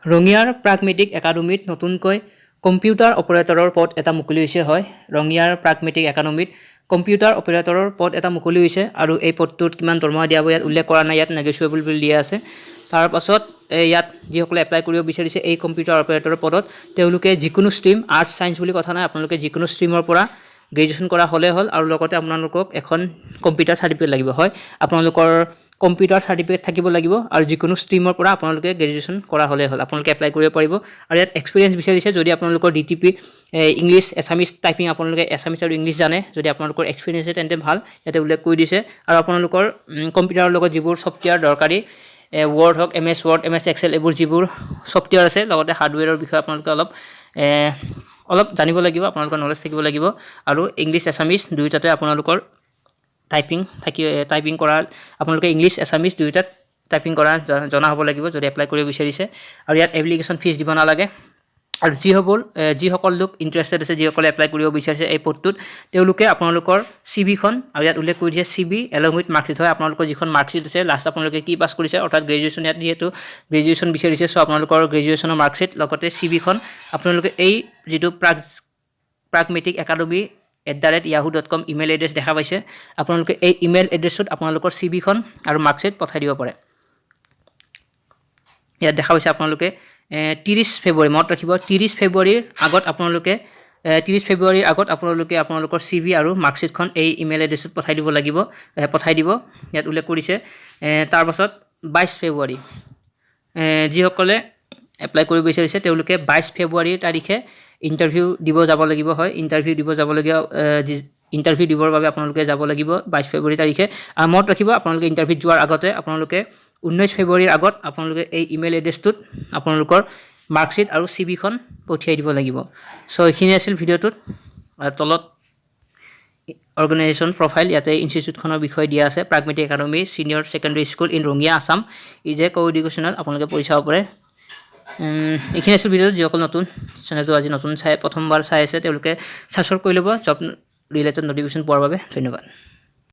ৰঙিয়াৰ প্ৰাগমেটিক একাডেমীত নতুনকৈ কম্পিউটাৰ অপাৰেটৰৰ পদ এটা মুকলি হৈছে। হয়, ৰঙিয়াৰ প্ৰাগমেটিক একাডেমীত কম্পিউটাৰ অপাৰেটৰৰ পদ এটা মুকলি হৈছে আৰু এই পদটোত কিমান দৰমহা দিয়া হ'ব ইয়াত উল্লেখ কৰা নাই। ইয়াত নেগচিয়েবল বুলি দিয়া আছে। তাৰপাছত ইয়াত যিসকলে এপ্লাই কৰিব বিচাৰিছে এই কম্পিউটাৰ অপাৰেটৰৰ পদত, তেওঁলোকে যিকোনো ষ্ট্ৰীম, আৰ্টছ ছায়েন্স বুলি কথা নাই, আপোনালোকে যিকোনো ষ্ট্ৰীমৰ পৰা গ্ৰেজুৱেশ্যন কৰা হ'লেই হ'ল আৰু লগতে আপোনালোকক এখন কম্পিউটাৰ চাৰ্টিফিকেট লাগিব। হয়, আপোনালোকৰ কম্পিউটাৰ চাৰ্টিফিকেট থাকিব লাগিব আৰু যিকোনো ষ্ট্ৰীমৰ পৰা আপোনালোকে গ্ৰেজুৱেশ্যন কৰা হ'লেই হ'ল, আপোনালোকে এপ্লাই কৰিব পাৰিব। আৰু ইয়াত এক্সপিৰিয়েঞ্চ বিচাৰিছে। যদি আপোনালোকৰ ডিটিপি, ইংলিছ, এছামিছ টাইপিং, আপোনালোকে এছামিছ আৰু ইংলিছ জানে, যদি আপোনালোকৰ এক্সপিৰিয়েঞ্চ আছে তেন্তে ভাল, ইয়াতে উল্লেখ কৰি দিছে। আৰু আপোনালোকৰ কম্পিউটাৰৰ লগত যিবোৰ ছফ্টৱেৰ দৰকাৰী, ৱৰ্ড হওক, MS Word, MS Excel, এইবোৰ যিবোৰ ছফ্টৱেৰ আছে, লগতে হাৰ্ডৱেৰৰ বিষয়ে আপোনালোকে অলপ জানিব লাগিব, আপোনালোকৰ নলেজ থাকিব লাগিব। আৰু ইংলিছ এছামিছ দুয়োটাতে আপোনালোকৰ টাইপিং থাকি টাইপিং কৰা, আপোনালোকে ইংলিছ এছামিছ দুয়োটাত টাইপিং কৰা জনা হ'ব লাগিব যদি এপ্লাই কৰিব বিচাৰিছে। আৰু ইয়াত এপ্লিকেশ্যন ফিজ দিব নালাগে। আৰু যিসকল লোক ইণ্টাৰেষ্টেড আছে, যিসকলে এপ্লাই কৰিব বিচাৰিছে এই পদটোত, তেওঁলোকে আপোনালোকৰ চি ভিখন, আৰু ইয়াত উল্লেখ কৰি দিছে CV along with marksheet। হয়, আপোনালোকৰ যিখন মাৰ্কশ্বিট আছে, লাষ্ট আপোনালোকে কি পাছ কৰিছে, অৰ্থাৎ গ্ৰেজুৱেশ্যন, ইয়াত যিহেতু গ্ৰেজুৱেশ্যন বিচাৰিছে, চ' আপোনালোকৰ গ্ৰেজুৱেশ্যনৰ মাৰ্কশ্বিট লগতে চি ভিখন আপোনালোকে এই যিটো pragmaticacademy@yahoo.com email address দেখা পাইছে, আপোনালোকে এই ইমেইল এড্ৰেছটোত আপোনালোকৰ চি ভিখন আৰু মাৰ্কশ্বিট পঠাই দিব পাৰে। ইয়াত দেখা পাইছে আপোনালোকে 30 ফেব্ৰুৱাৰী, মনত ৰাখিব, 30 ফেব্ৰুৱাৰীৰ আগত আপোনালোকে 30 ফেব্ৰুৱাৰীৰ আগত আপোনালোকে আপোনালোকৰ চি ভি আৰু মাৰ্কশ্বিটখন এই ইমেইল এড্ৰেছটোত পঠাই দিব লাগিব, পঠাই দিব ইয়াত উল্লেখ কৰিছে। তাৰপাছত 22 ফেব্ৰুৱাৰী, যিসকলে এপ্লাই কৰিব বিচাৰিছে তেওঁলোকে 22 ফেব্ৰুৱাৰীৰ তাৰিখে ইণ্টাৰভিউ দিব যাব লাগিব। হয়, ইণ্টাৰভিউ দিব যাবলগীয়া, ইণ্টাৰভিউ দিবৰ বাবে আপোনালোকে যাব লাগিব 22 ফেব্ৰুৱাৰী তাৰিখে। আৰু মনত ৰাখিব, আপোনালোকে ইণ্টাৰভিউত যোৱাৰ আগতে আপোনালোকে 19 ফেব্ৰুৱাৰীৰ আগত আপোনালোকে এই ইমেইল এড্ৰেছটোত আপোনালোকৰ মাৰ্কশ্বিট আৰু চি ভিখন পঠিয়াই দিব লাগিব। চ' এইখিনি আছিল ভিডিঅ'টোত। আৰু তলত অৰ্গেনাইজেশ্যন প্ৰফাইল, ইয়াতে ইনষ্টিটিউটখনৰ বিষয়ে দিয়া আছে। Pragmatic Academy Senior Secondary School in Rangia, Assam is a co educational। আপোনালোকে পঢ়ি চাব পাৰে। এইখিনি আছিল ভিডিঅ'টো। যিসকল নতুন চেনেলটো আজি নতুন চাই, প্ৰথমবাৰ চাই আছে, তেওঁলোকে ছাবস্ক্ৰাইব কৰি ল'ব জব ৰিলেটেড নটিফিকেশ্যন পোৱাৰ বাবে। ধন্যবাদ।